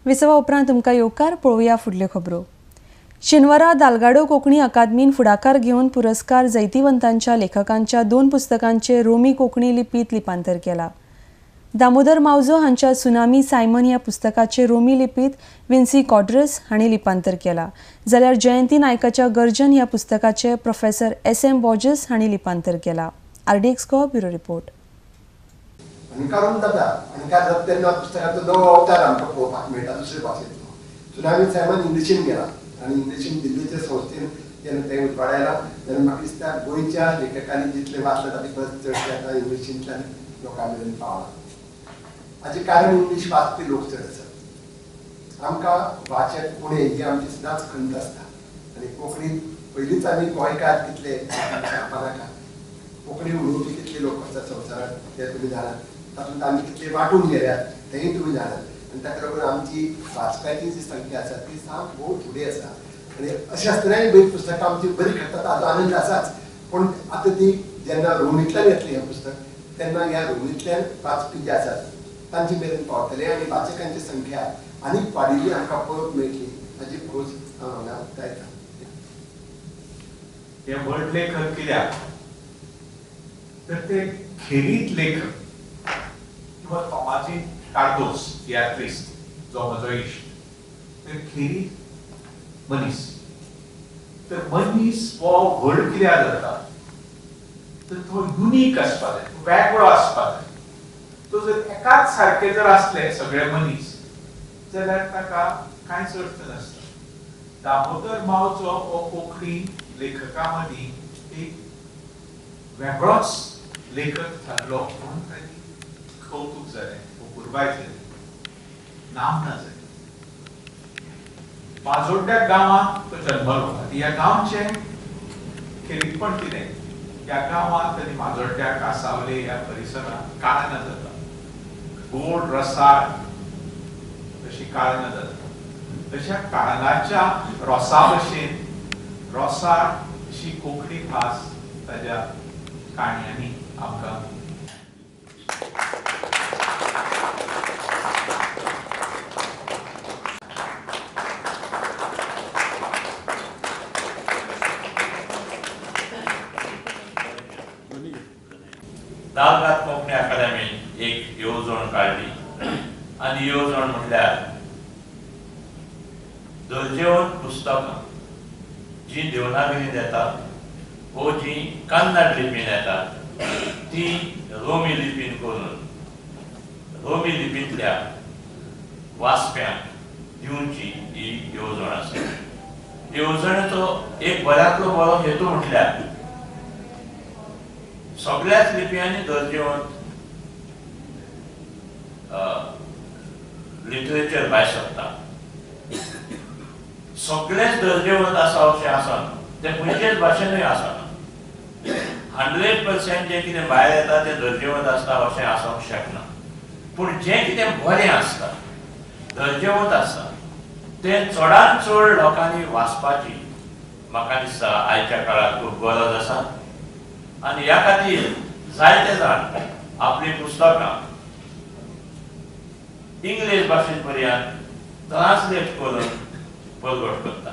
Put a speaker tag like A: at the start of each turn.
A: विसवा उपरांत तुमकां येवकार. पळोवया फुडल्यो खबरो. शेनवारा दालगाडो कोंकणी अकादमीन फुडाकार घेवन पुरस्कार जैतिवंतांच्या लेखकांच्या 2 पुस्तकांचे रोमी कोंकणी लिपीत लिपांतर केला. दामोदर मावजो हांच्या सुनामी सायमन ह्या पुस्तकाचे रोमी लिपीत विन्सी कॉड्रस हांणी लिपांतर केला, जाल्यार जयंती नायकाच्या गर्जन ह्या पुस्तकाचे प्रोफेसर एस.एम. बॉर्जस हांणी लिपांतर केला. RDX Goa bureau report.
B: अणकारून जाता, अणकार जाता तेन्ना पुस्तकाचो नवो अवतार आमकां पळोवपाक मेळटा दुसरे भाशेंतलो. सुनामी सायमन इंग्लिशीन गेला आनी इंग्लिशीन दिल्लीचे संस्थेन जेन्ना तें उजवाडायलां तेन्ना म्हाका दिसता गोंयच्या लेखकांनी जितलें वाचलां ताचे परस चडशें आतां इंग्लिशींतल्यान लोकां मेरेन पावलां. हाचें कारण इंग्लीश वाचपी लोक चड आसात. आमकां वाचक उणें ही आमची सदांच खंत आसता आनी कोंकणीत पयलींच आमी गोंयकार कितले सांगपा नाका, कोंकणी उलोवपी कितले लोक आसात संवसारांत ते तुमी जाणात, तातूंत आमी कितले वांटून गेल्यात तेंय तुमी जाणात आनी ताका लागून आमची वाचप्याची जी संख्या आसा ती सामकी भोव थोडी आसा. आनी अशें आसतनाय बरी पुस्तकां आमची बरी खपतात हाचो आनंद आसाच, पूण आतां ती जेन्ना रोमींतल्यान येतली हें पुस्तक तेन्ना ह्या रोमींतल्यान वाचपी जे आसात तांचे मेरेन पावतले आनी वाचकांची संख्या आनीक वाडिल्ली आमकां पळोवंक मेळटली हाची खोस हांव हांगा उक्तायता.
C: हे व्हड लेखक कित्याक तर ते खेरीत लेखक किंवा तोमाजी कार्दोस तियात्रिस्त जो म्हजो इश्ट, तर खेरीत मनीस. तर मनीस हो व्हड कित्याक जाता तर तो युनीक आसपा जाय, वेगळो आसपा जाय. तो जर एकाच सारके जर आसले सगळे मनीस जाल्यार ताका कांयच अर्थ नासता. दामोदर मावजो हो कोंकणी लेखकां मदीं एक वेगळोच लेखक थारलो म्हणून ताची कौतूक जालें, अपुरबाय जाली, नामना जाली. माजोड्ड्या गांवांत तो जल्मलो. ह्या गांवचें खेरीतपण कितें, ह्या गांवांत आनी माजोड्ड्या कासावले ह्या परिसरांत काळंगां जाता, गोड रसाळ अशी काळंगां जाता. अशा काळंगाच्या रोसा भशेन रोसाळ अशी कोंकणी भास ताज्या काणयांनी आमकां
D: दालगाद कोंकणी अकादमीन एक येवजण काडली आनी येवजण म्हटल्यार दर्जेवंत पुस्तकां जी देवनागरींत येतात वो जी कन्नड लिपीन येतात ती रोमी लिपीन करून रोमी लिपींतल्या वाचप्यांक दिवची ही येवजण आसा. येवजणेचो एक बऱ्यांतलो बरो हेतू म्हटल्यार सगळ्याच लिपयांनी दर्जेवंत लिटरेचर भायर सरता. सगळेच दर्जेवंत आसा अशें आसना, तें खंयचेच भाशेनूय आसना. 100% जें कितें भायर येता तें दर्जेवंत आसता अशें आसूंक शकना, पूण जें कितें बरें आसता, दर्जेवंत आसता तें चडांत चड लोकांनी वाचपाची म्हाका दिसता आयच्या काळार खूब गरज आसा. आनी ह्या खातीर जायते जाण आपलीं पुस्तकां इंग्लीश भाशेन पर्यंत ट्रान्सलेट करून परगट करता.